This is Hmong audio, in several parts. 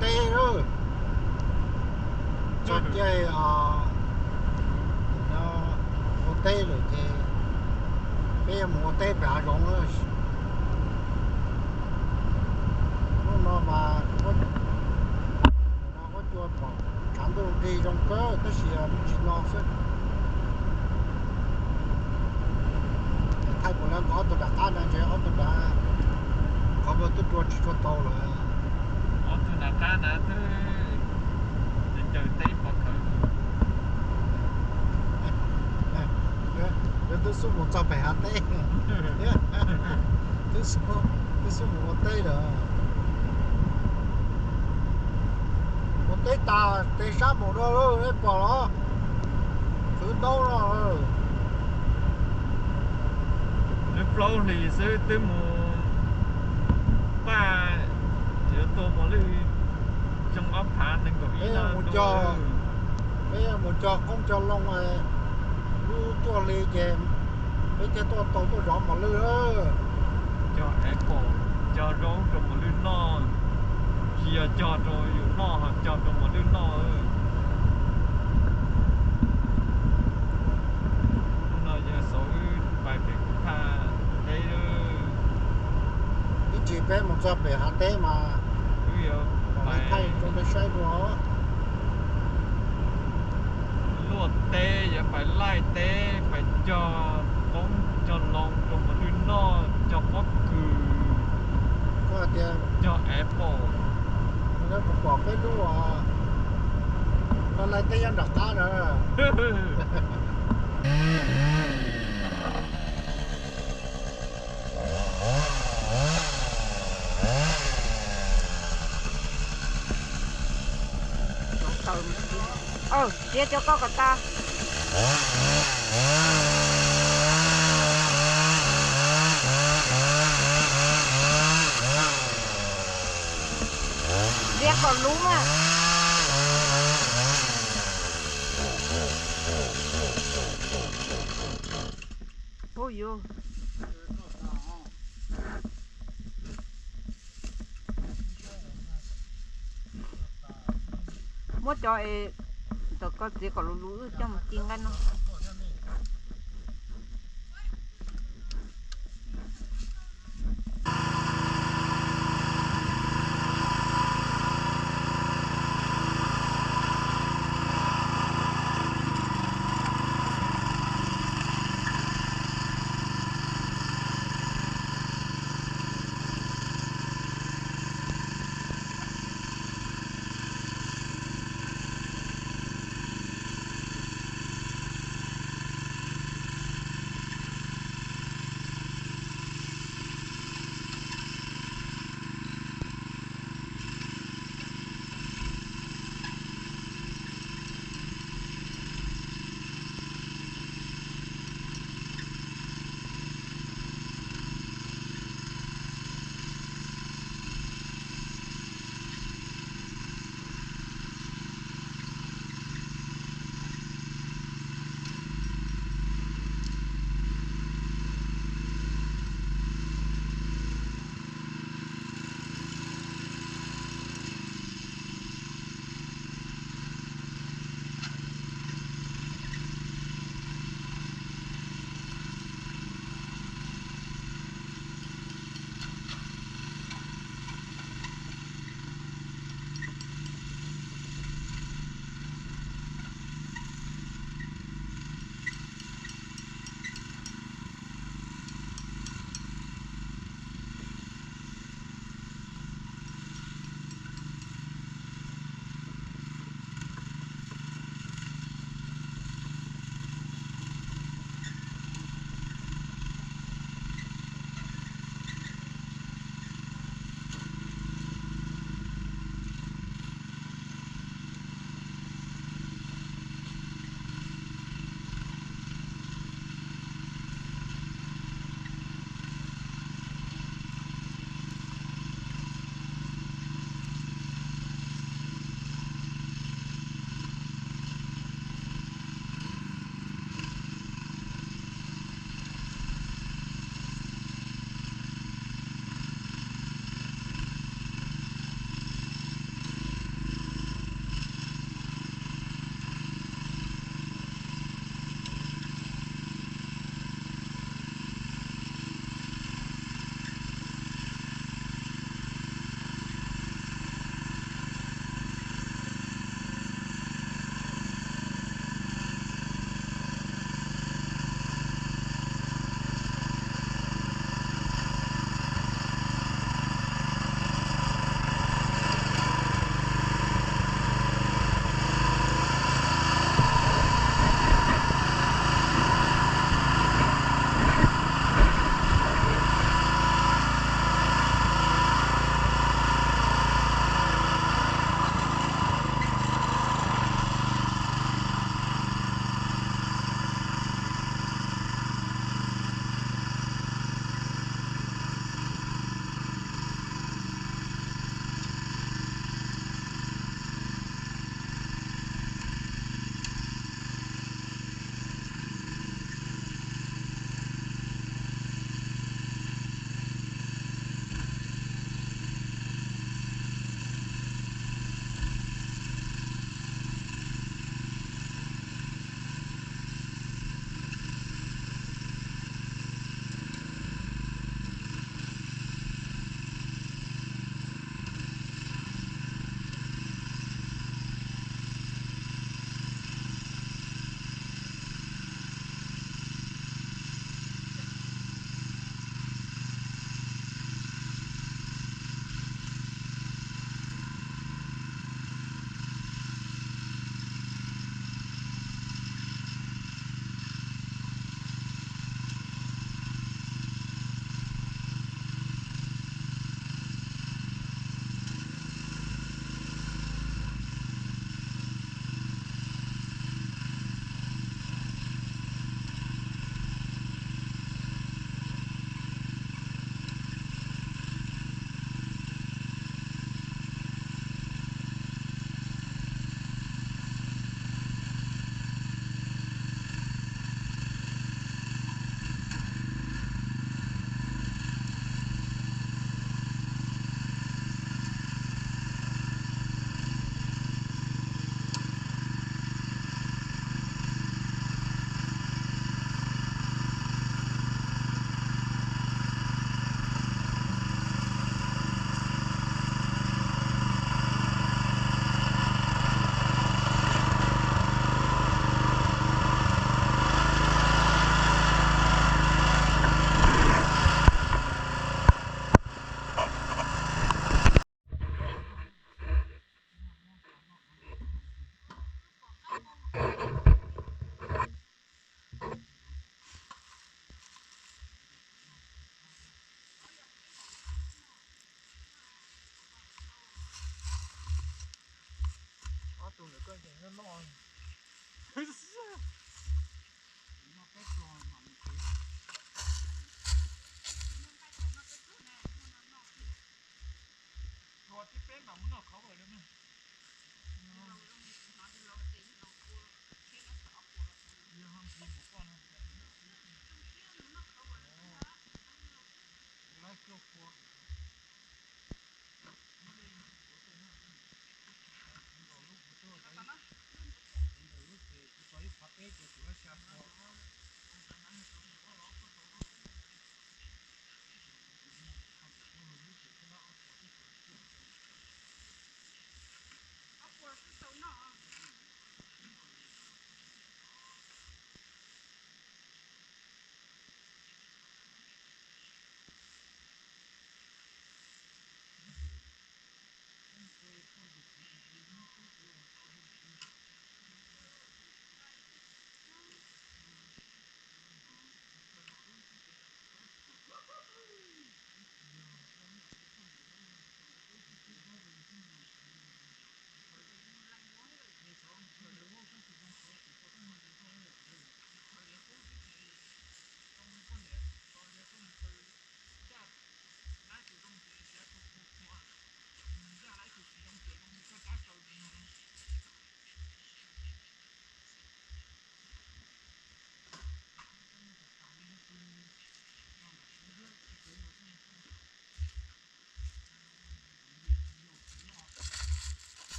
Teb lawm. Txog caij ua teb lawm ces peb yuav mus ua teb pem hav zoov. Hnub no mas huab cua pom tshav ntuj nqig zoo kawg tab sis me ntsis no xwb. Thaij puas lawv nqa ob tug nram qab na, ntshe ob tug nram qab twb rua tsis tshua tau lawm. Ob tug nram qab na twb caws teb pov khawv. Lawv twb xub mus txog pem hav teb, twb xub mus ua teb lawm. Ua teb tas tes sab mus no, nej pom los? Qhwv ntaub no. Lub plaub hlis xwb twb mus paj, yuav tua mos lwj xyoo ob phav nees nkaum ib no. Peb mus cog qoob cog loo lub cuaj hli ces peb thiaj tuaj tau tuaj zov mos lwj. Cog apple, cog zaub rau mos lwj noj, tsis yog cog rau yus noj, ho cog rau mos lwj noj. Hnub no yog xaus wb pais pem kuv thaj teb lawm. Ib tsam peb mus txog pem hav teb mas wb yuav pais thaij rau nej saib dua. Luaj teb, yuav pais laij teb, pais cog qoob cog loo rau mos lwj noj, cog pob kws, cog apple. Pom peb lub no, laij teb nyob nram qab na. Txiav cov koj kom tas. Txiav kom luv mas. Ub yuv. Muab cov es tom ko txiav kom luv luv wb coj mus ci nqaij no.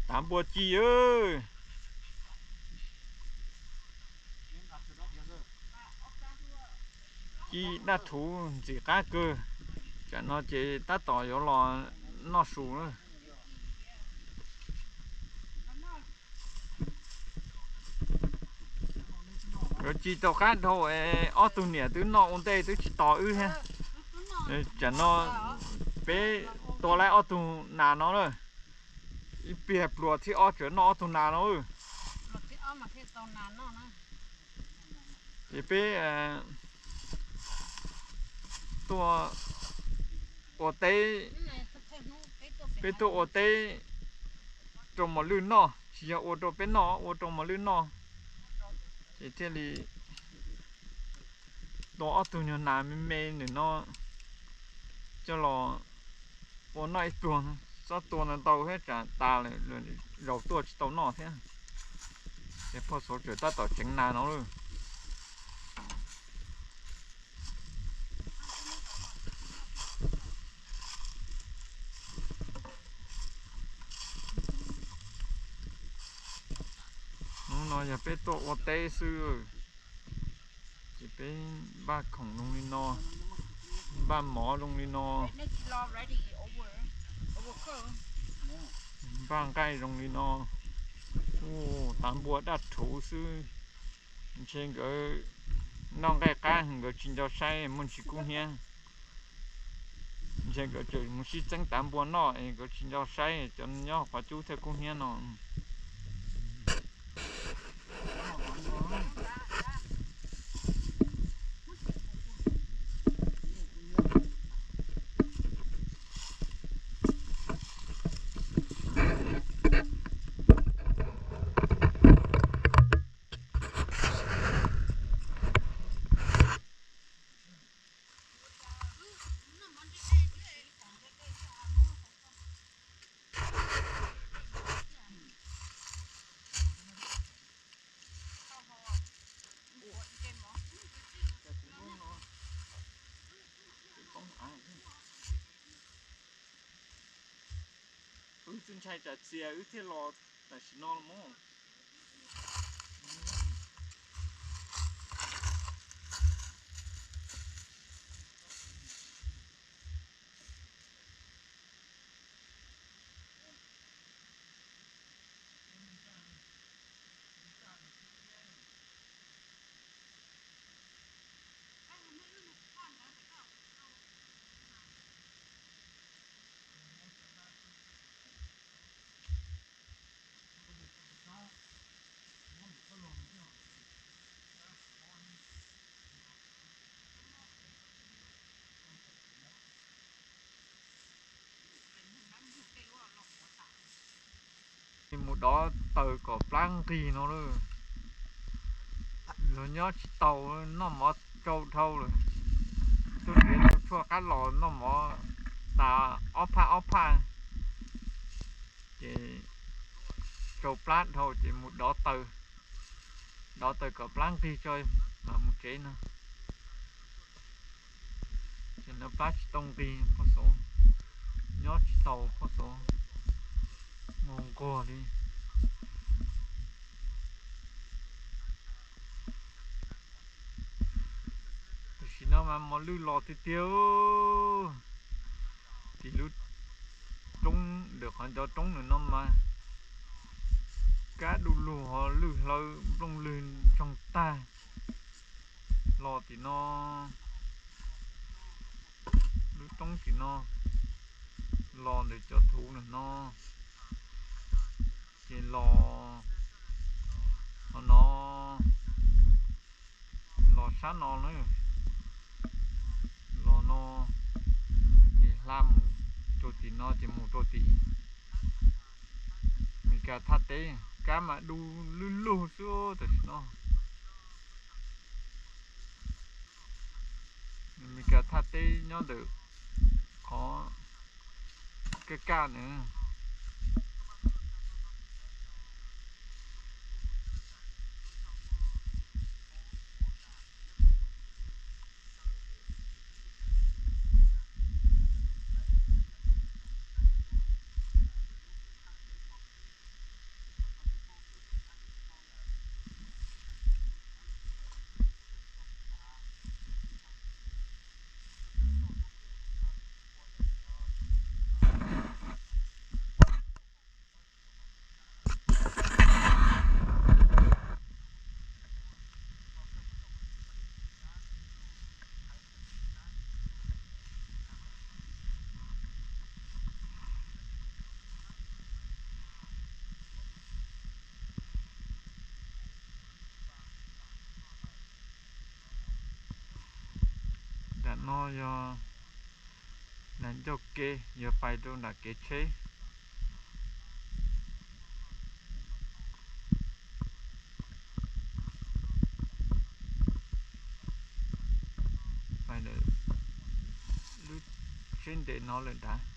Tav npua ci. Ci daj rhuv ntxim qab kawg. Tsam no ces tab tom yuav los noj su na. Yuav ci tau qab dhau, ob tug niam twb noj ua ntej twb tsis tos wb thiab. Tsam no peb tua laib ob tug nas no na. Ib pliag pluas thib ob tseem noj ob tug nas no. Ces peb tuaj ua teb, peb tuaj ua teb rau mos lwj noj, tsis yog ua rau peb noj, ua rau mos lwj noj. Ces thiaj li tua ob tug nyuag nas me me ntawm no coj los ua noj ib pluag, txhob tua ntau ntau thiab tsam tas lawm zaus tuaj tsis tau noj thiab. Ces phauj Xauv tseem tab tom tseev nas no lawm. Hnub no yog peb tuaj ua teb xwb, ces peb npaj khoom zoo li no, npaj mov zoo li no, npaj nqaij zoo li no. Ua tav npua daj rhuv xwb, ntshe nkawd noj nqaij qab nkawd tsis nco saib muaj ntsis kub hnyiab. Ntshe nkawd tseem mus sib txeeb tav npua noj es nkawd tsis nco saib, cov nyob qhov cub thiaj kub hnyiab no. Wb twb ntshai tsam txias wb thiaj los tam sim no los mas. dov taws kom plab nqig no lawm. Luag nyob tsis tau, noj mov tsau dhau lawm. Tuaj nrhiav tau tshuaj qab los noj mov tas ob phaj ob phaj, ces tsau plab dhau ces mus dov taws, dov taws kom plab nqig tso mas mus tsev no. Ces no plab tsis tau nqig, poj xov nyob tsis tau, poj xov nquag nquag li. Tam sim no mas mos lwj los tiag tiag, tim lub roob ntawm qhov ncov roob ntawm no mas kab du lug ho lwj hlawv nplooj lwg ntsoog tag. Los tim no, lub roob tim no, los ntawm cov thuv ntawm no, ces los, los no, los sab no na, los no, ces hla mus rau tim no ces mus rau tim Meskas thaj teb, kab mas du lwj lug xwb tam sim no. Meskas thaj teb nyob ntawm qhov kaj kaj na. Nram no yog nram ncauj ke, yog pais rau nram kev tsheb. Pais lub tsheb nres no lawm nrad.